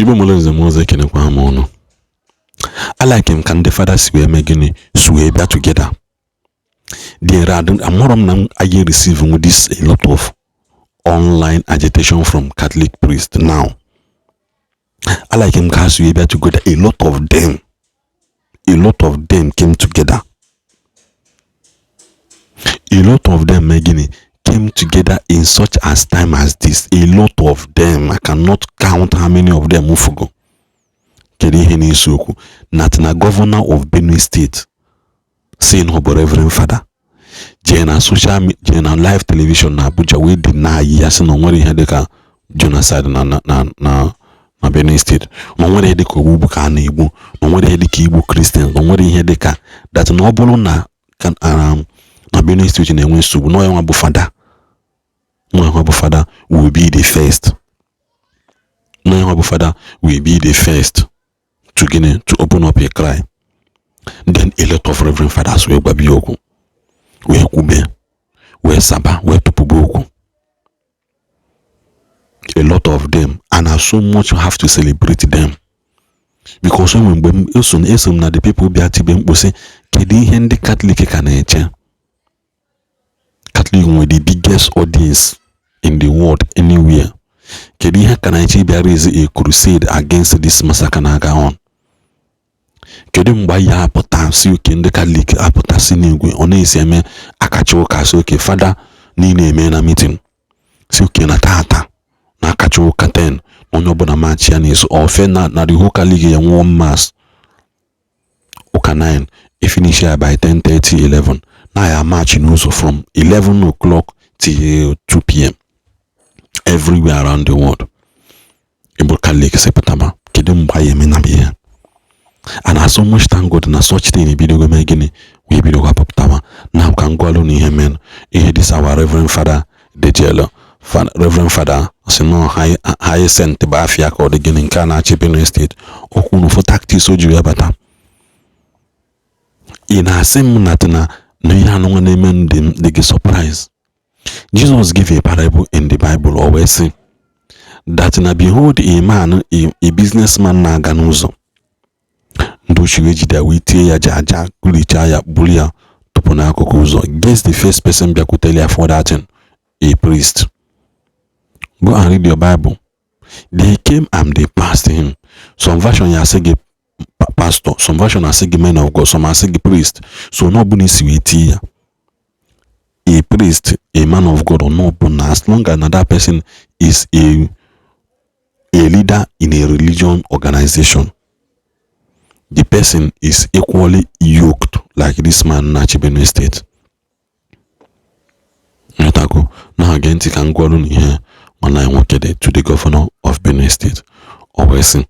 Igbo mụrụ nze m ọzọ, ekenekwa m ụnụ. Alike m ka ndị fada si wee mee gịnị, si wee bịa together. There are, amụrụ m na I receive this a lot of online agitation from Catholic priests now. Alike m ka ha si wee bịa together. A lot of them, a lot of them came together. A lot of them mee gịnị, came together in such as time as this. A lot of them, I cannot count how many of them ufugo. Kedu ihe na-ese okwu na governor of Benue State si na ọ bụ Reverend Father jee na social media, jee na live television na Abuja wee deny ya, sị na o nwere ihe dịka genocide na Benue State, na o nwere ihe dịka ogbugbu ka a na-egbu, na o nwere ihe dịka igbu Christians, na o nwere ihe dịka that, na ọ bụrụ na Benue State na-enwe nsogbu, na onye nwa bụ fada, nwa nwa bụ fada will be the first, na nwa bụ fada will be the first to gịnị, to open up a cry. Then a lot of reverend fathers wee gbabi okwu, wee kwube, wee saba, wee tụpụba okwu. A lot of them, and I so much have to celebrate them, because onwe mgbe m eso m na the people bịa tibe mkpu sị, kedu ihe ndị Catholic ka na-eche? Catholic nwere the biggest audience in the world anywhere. Kedu ihe ka na-eche ịbịa raise a crusade against this massacre na-aga on? Kedu mgbe anyị apụta si oke ndị Catholic apụta si n'igwe ọ na-esi eme akacha ụka, si oke fada niile eme na meeting, si oke na tata na akacha ụka 10 na onye ọbụla machi ya na-eso ofe na the whole Catholic ya nwụọ mass ụka 9, efinish ya by 10:30, 11, na ya march n'ụzọ from 11 o'clock till 2 p.m. everywhere around the world. Igbo Catholic si pụtaba, kedu mgbe anyị eme na ihe? And I so much thank God na such thing ebidogo mee gịnị, wee bidokwa pụtawa na ka m gwalụ na ihe men ihe this our Reverend Father Dejelo, Reverend Father si nọ Hyacinth bụ afịa ka ọ dị gịnị nke a na-achị Benue State okwu na ofu tactics o ji wee bata. Ị na-asị m na ihe anụnwa na-eme ndị dị gị surprise? Jesus gave a parable in the Bible. O wee sị that na behold a man, a businessman na-aga n'ụzọ, ndị ochi wee jide ya, wee tie ya ji aja, kulichaa ya, buru ya tụpụ n'akụkụ ụzọ. Guess the first person bịakwutere ya for that thing? A priest. Go and read your Bible. They came and they passed him. Some version ya asị gị pastor, some version asị gị men of God, some asị gị priest. So na ọbụla isi wee tie ya, a priest, a man of God or not, but as long as that person is a leader in a religion organization, the person is equally yoked like this man na-achị Benue State. Nghọtago? Na-ege ntị ka m gwarụ na ihe nwanne anyị nwoke dị to the governor of Benue State. O wee sị,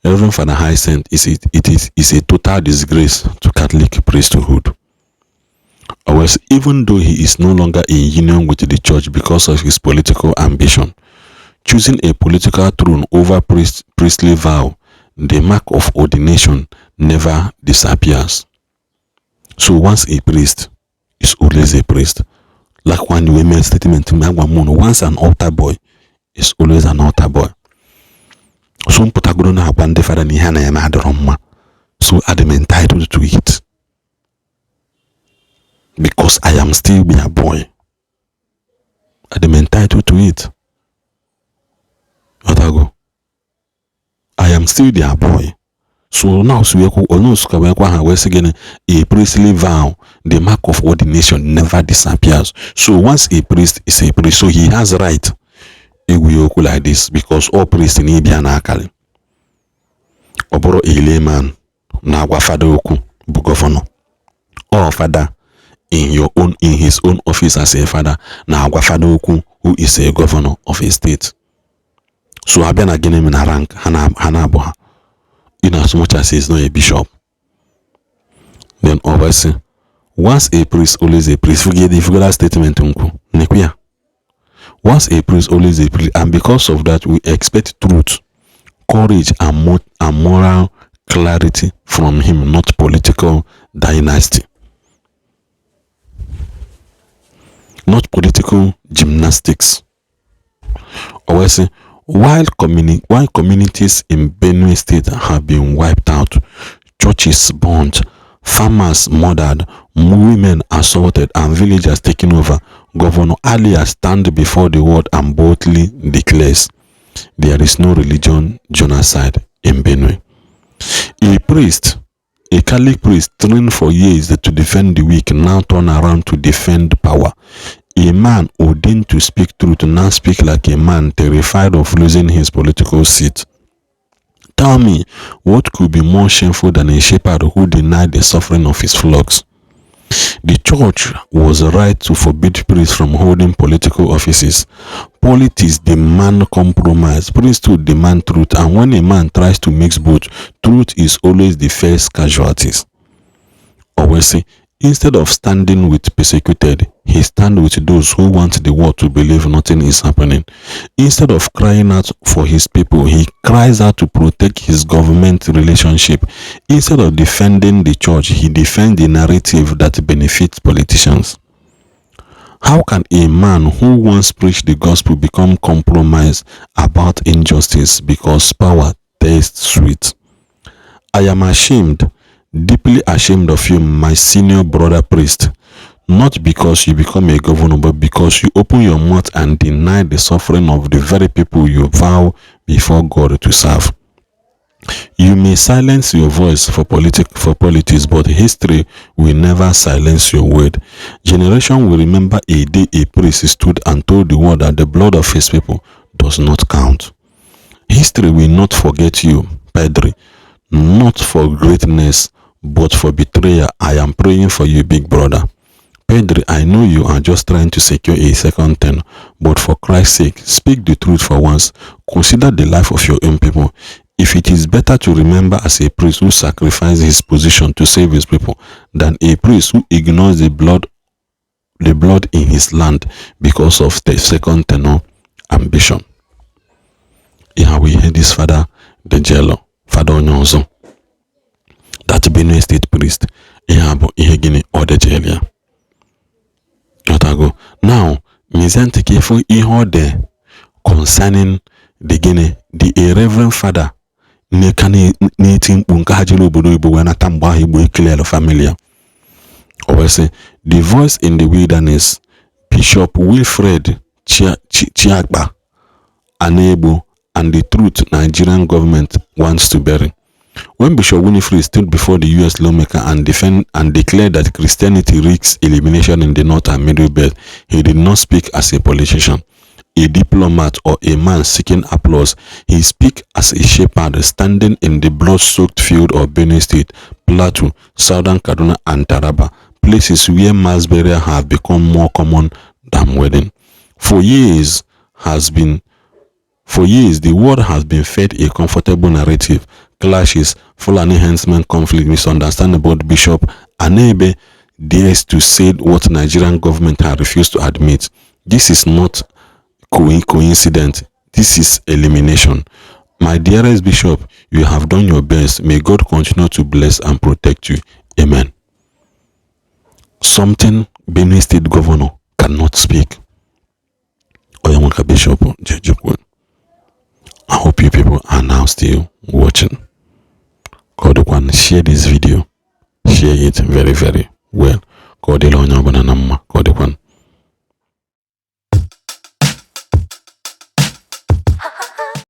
Reverend Father Hyacinth is it, it is a total disgrace to Catholic priesthood. O wee sị, even though he is no longer in union with the church because of his political ambition, choosing a political throne over priestly vow, the mark of ordination never disappears. So once a priest is always a priest. Like one you made statement agwa m, once an altar boy is always an altar boy. So mpụtagoro na-agwa ndị fada na ihe a na-eme adịrọ mma, so adị m entitled to it because I am still their boy. Adị m entitled to it. Ghọtago? I am still their boy. So now onye ka wee kwa ha wee sị gịnị? A priestly vow, the mark of ordination, never disappears. So once a priest is a priest. So he has right egwu ya okwu like this because all priests na-ebia na-akali. Ọ bụrụ a layman na-agwa fada okwu bụ governor, or fada in your own, in his own office as a father na-agwa fada okwu who is a governor of a state. So abịa na gịnị na rank ha na-abụ ha, in as much as he is not a bishop. Then obviously, once a priest, always a priest. Forget the figure statement nkwu nekwu ya. Once a priest, always a priest, and because of that we expect truth, courage and moral clarity from him, not political dynasty, not political gymnastics. O wee sị, While communities in Benue State have been wiped out, churches burnt, farmers murdered, women assaulted, and villagers taken over, Governor Alia stands before the world and boldly declares, "There is no religion genocide in Benue." A priest, a Catholic priest trained for years to defend the weak, now turn around to defend power. A man ordained to speak truth now speak like a man terrified of losing his political seat. Tell me, what could be more shameful than a shepherd who denied the suffering of his flocks? The church was right to forbid priests from holding political offices. Politics demand compromise, priesthood demand truth, and when a man tries to mix both, truth is always the first casualties. Always say, instead of standing with persecuted, he stand with those who want the world to believe nothing is happening. Instead of crying out for his people, he cries out to protect his government relationship. Instead of defending the church, he defends the narrative that benefits politicians. How can a man who once preached the gospel become compromised about injustice because power tastes sweet? I am ashamed, deeply ashamed of you, my senior brother priest. Not because you become a governor, but because you open your mouth and deny the suffering of the very people you vow before God to serve. You may silence your voice for politics, but history will never silence your word. Generation will remember a day a priest stood and told the world that the blood of his people does not count. History will not forget you, Padre, not for greatness, but for betrayal. I am praying for you, big brother. Pedro, I know you are just trying to secure a second term, but for Christ's sake, speak the truth for once. Consider the life of your own people. If it is better to remember as a priest who sacrificed his position to save his people than a priest who ignores the blood in his land because of the second tenure ambition. Ihe we hear this father Dejelo, father onye ọzọ, that Benue State priest, ihe a bụ ihe gịnị ọ dejelu ya. Ghọtago? Now, nyezie ntị ka ịfụ ihe ọ dị concerning the gịnị, the a reverend father na-eka na-eti mkpu nke ha jere obodo oyibo wee nata mgbe ahụ Igbo ekilelu family ya. O wee sị, "The voice in the wilderness, Bishop Wilfred Chiakpa Anegbu and the truth Nigerian government wants to bury." When Bishop Winifred stood before the U.S. lawmaker and defend and declared that Christianity risks elimination in the North and Middle Belt, he did not speak as a politician, a diplomat, or a man seeking applause. He spoke as a shepherd standing in the blood-soaked field of Benue State, Plateau, Southern Kaduna, and Taraba, places where mass burial have become more common than wedding. For years, the world has been fed a comfortable narrative: clashes, Fulani herdsmen conflict, misunderstanding, but Bishop Anebe dares to say what Nigerian government has refused to admit. This is not coincidence. This is elimination. My dearest Bishop, you have done your best. May God continue to bless and protect you. Amen. Something Benue State governor cannot speak. Oyamonka Bishop Jejukwu. I hope you people are now still watching. God one, share this video. Share it very, very well. Ka ọ dịla onye ọbụla na mma. Ka ọ dịkwanụ.